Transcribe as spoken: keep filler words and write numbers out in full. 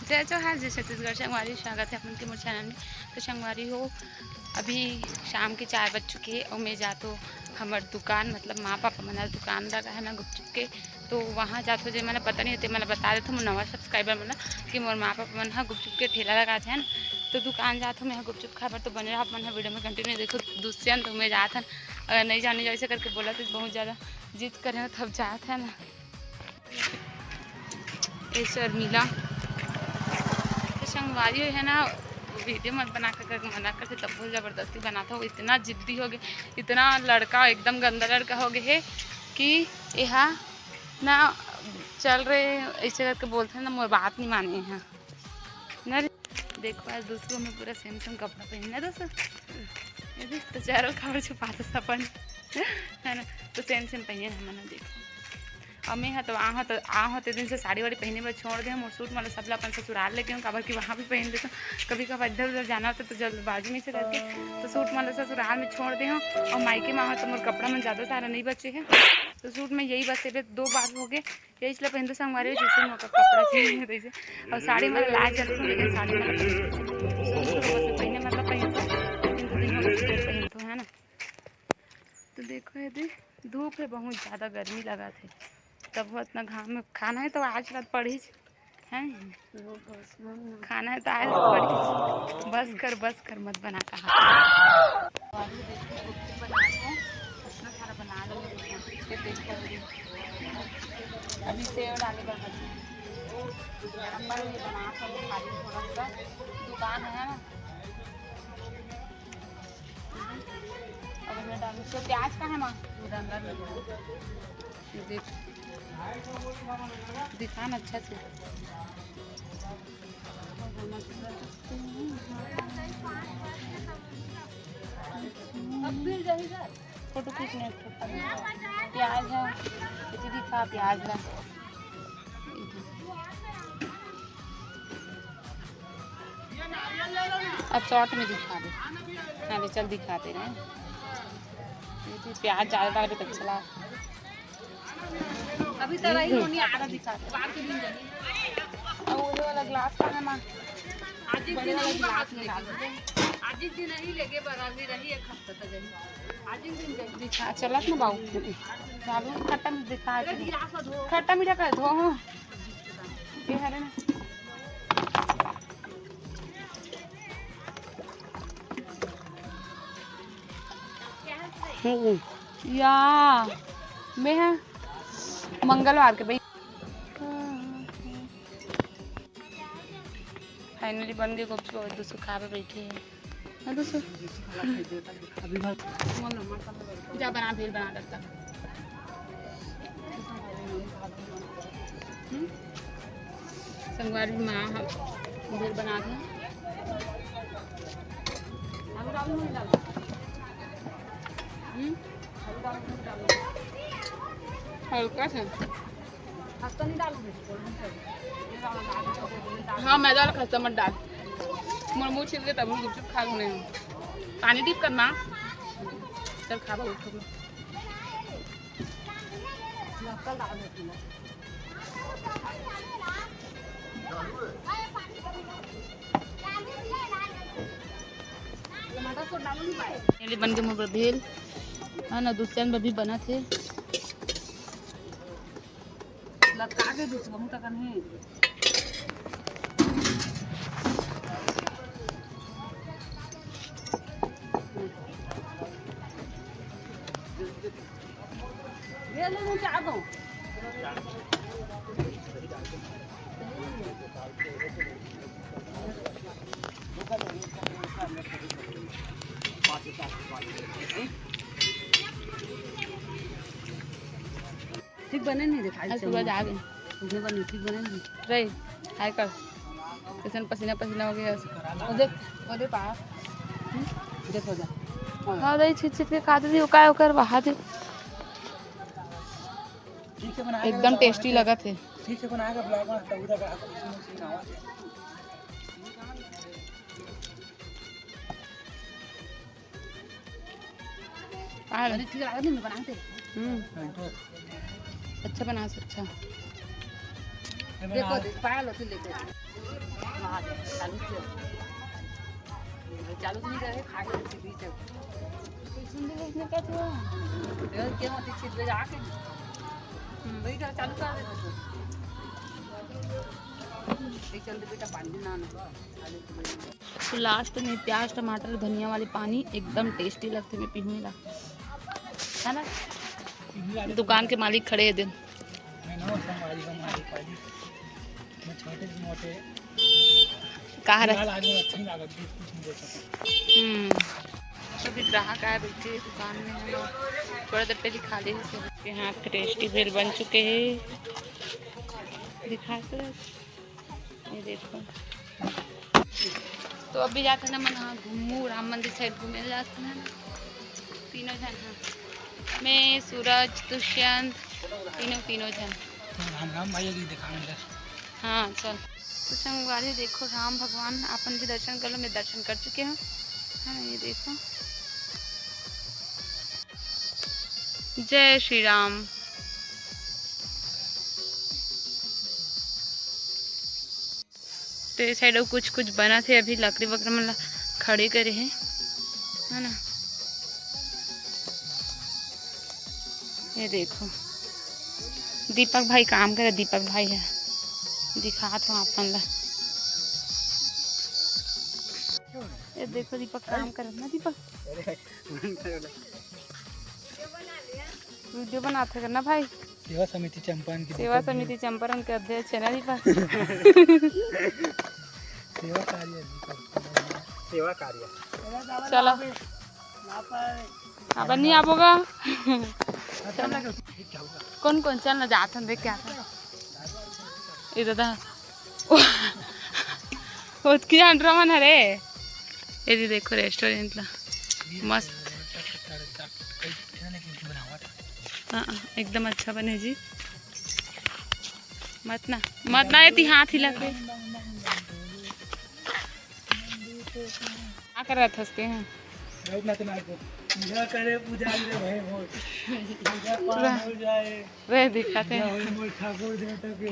जय जोहार, जय छत्तीसगढ़। संगवारी, स्वागत है अपन के मोर चैनल में। तो संगवारी हो, अभी शाम के चार बज चुके हैं और मैं जात हो हमर दुकान, मतलब माँ पापा मन दुकान लगा है ना गुपचुप के, तो वहाँ जात हो। जे मन पता नहीं होते, मन बता देते मोर नवा सब्सक्राइबर मन कि मोर माँ पापा मन ह गुपचुप के ठेला लगाथे ना, तो दुकान जात हो मैं ह गुपचुप खाए बर। तो बने रहो आप मन ह वीडियो में कंटिन्यू। देखो दुष्यंत, मैं जात हन, अगर नहीं जाने जाओ ऐसे करके बोला तो बहुत ज़्यादा जिद करे हो तब जात है ना। ए शर्मिला, तो संगवारी हो है ना, वीडियो मत बना कर, कर मना करते तब बहुत ज़बरदस्ती बनाता हो। इतना जिद्दी हो गए, इतना लड़का एकदम गंदा लड़का हो गए है कि यहाँ ना चल रहे ऐसे करके बोलते हैं ना, मोर बात नहीं माने हैं ना रे। देखो आज दूसरों में पूरा सेम सेम कपड़ा पहनना दोस्तों, ये देख तो चारों खावर छुपा दो अपन है ना, तो सेम सेम पहने हमन ह। देखो अब मैं ह तो आह तो आह ते दिन से साड़ी वाड़ी पहने बर छोड़ दे हम, और सूट मन ला सबला अपन ससुराल लेके हूँ, काबर कि वहाँ भी पहन लेते हूँ। कभी कभार इधर उधर जाना होता तो जल्दबाजी में से करके तो सूट मन ला ससुराल में छोड़ दे हूँ, और मायके में आह तो मोर कपड़ा मन ज़्यादा सारा नहीं बचे है, तो सूट में यही बस ये दो बार हो गए। यही इसलिए पहनते संगवारी हो, जैसे मोर कपड़ा चाहिए तैसे। और साड़ी मतलब लाग जाते हैं, लेकिन साड़ी मतलब पहने मतलब पहनते, लेकिन दो दिन हो गए सूट पहनते है ना। तो देखो ये दे, धूप है, बहुत ज़्यादा गर्मी लगा थे, तब वो इतना घाम में खाना है तो आज रात पड़ी है। खाना है तो आज पड़ी। बस कर, बस कर, मत बना कहा। और ये देखो, गुपचुप बना रहे हैं, इतना सारा बना रहे हैं। ये देखो, अभी सेव डाले बर बची। गरम वाला ये बना के खा ली थोड़ा सा। दुकान है ना। अब इसमें डालूँ। तो प्याज कहाँ है माँ? उधर अंदर में। ये देख, दिखा ना अच्छा से। अब गिर जाएगा। फोटो खींचने एक ठो प्याज है, ये दिखा प्याज है। अब शॉर्ट में दिखा दे। हाँ, ले चल दिखाते हैं। ये तो प्याज ज़्यादा डाल के तो अच्छा लगा। अभी तो रही होनी आधा दिखा दे। अब वो वाला ग्लास का है माँ? आज ही बड़े वाला दिन गिलास में डाल दे। आज ही दिन नहीं लेके पर अभी रही एक हफ्ता तक रही। आज ही दिन जाए। दिखा, चलत ना बाबू। डालू, खट्टा मीठा दिखा अरे दे। गिलास में धो। खट्टा मीठा कर दो, हाँ। ये हरे ना। हम्म। या, मैं है मंगलवार के भाई। फाइनली बन गए गुपचुप, और दूसरा खावे बैठे हैं। हाँ, दूसरा। अभी भर। जा बना, भेल बना डरता। हम्म? संगवारी माँ हम भेल बना दे। हम्म? हल्का सा। हाँ, मैदा वाला खस्ता मत डाल। मोर मुंह छिल के तब हम गुपचुप खा लेने हैं। पानी डिप करना। चल खा लो, उठ लो। ये ले बन के मोर भेल, है ना, दुसरन बर भी बना थे। लटका के बीच बहुत अकन हे। ये ले नीचे आ दो। ठीक बने नहीं दिखाई आज सूरज आ गए। नहीं बनी, ठीक बने नहीं। रे, हाय कर। कैसन पसीना पसीना हो गया। वो देख, वो देख पा। हम्म? देख हो जा। हाँ, दही छिट छिट के खाते थे, वो काय ओकर बहा दे। ठीक से बना के एकदम बताओ, टेस्टी लगा थे। ठीक से बना के ब्लॉग में तब तक आप सुनो, सुनाओ। आ रहे। अरे ठीक लगा नहीं, मैं बनाते। हम्म। हाँ, तो अच्छा बना से अच्छा। देखो, देख, पायल होती लेके। हाँ, चालू किया। चालू नहीं करे, खा के बीच में। सुन ले, इसने क्या हुआ? यार, क्या होती चीज ले जाके? हम्म। वही कर, चालू कर दे बस। एक चल दे बेटा, पानी ना, ना। तो लास्ट में प्याज, टमाटर, धनिया वाली पानी एकदम टेस्टी लगथे, मैं पीहूँ ला, है ना? दुकान के मालिक खड़े हे दिन। मैं ना संगवारी, संगवारी पाली। मैं छोटे से मोटे कहा रख फिलहाल आज मैं अच्छा नहीं लागत, बीस तीस नहीं दे सकता। हम्म। तो भी ग्राहक आए बैठे दुकान में, हम लोग थोड़ा देर पहले खा ले। यहाँ टेस्टी भेल बन चुके हैं, दिखा तो। ये देखो, तो अभी जाते ना मन, हाँ, घूमू, राम मंदिर साइड घूमे जाते हैं ना, तीनों जन। हाँ, मैं, सूरज, दुष्यंत, तीनों, तीनों जन। राम राम भाई, अभी दिखावे अंदर। हाँ, चल। तो संगवारी देखो, राम भगवान, आपन भी दर्शन कर लो, मैं दर्शन कर चुके हूँ, है ना? ये देखो, जय श्री राम। तो ये साइड अउ कुछ कुछ बनत हे, अभी लकड़ी वगैरह मन ला खड़े करे हे, है ना। ये देखो, दीपक भाई काम करे, दीपक भाई हे, दिखात हो आपन ला। ये देखो, दीपक काम करत ना, दीपक। वीडियो बनात हे ना भाई। सेवा समिति चंपारण के सेवा दीपक जी। समिति चंपारण के अध्यक्ष हे ना दीपक। सेवा कार्य है दीपक। सेवा कार्य। चलो। अब नहीं आबोगा। कौन कौन चल ना जात हन, देख के आत हन। ये दादा। ओतकी जान रमन हरे। ये दी देखो रेस्टोरेंट ला। मस्त। हाँ, एकदम अच्छा बने जी। मत ना, मत ना, ये ती हाथ हिला के। का करत हस ते हैं? रघुनाथ नाथ को पूजा करे, पुजारी रे भाई मोर। पूजा पाठ हो जाए। रे दिखाते हैं। पूजा होई मोर ठाकुर देवता के।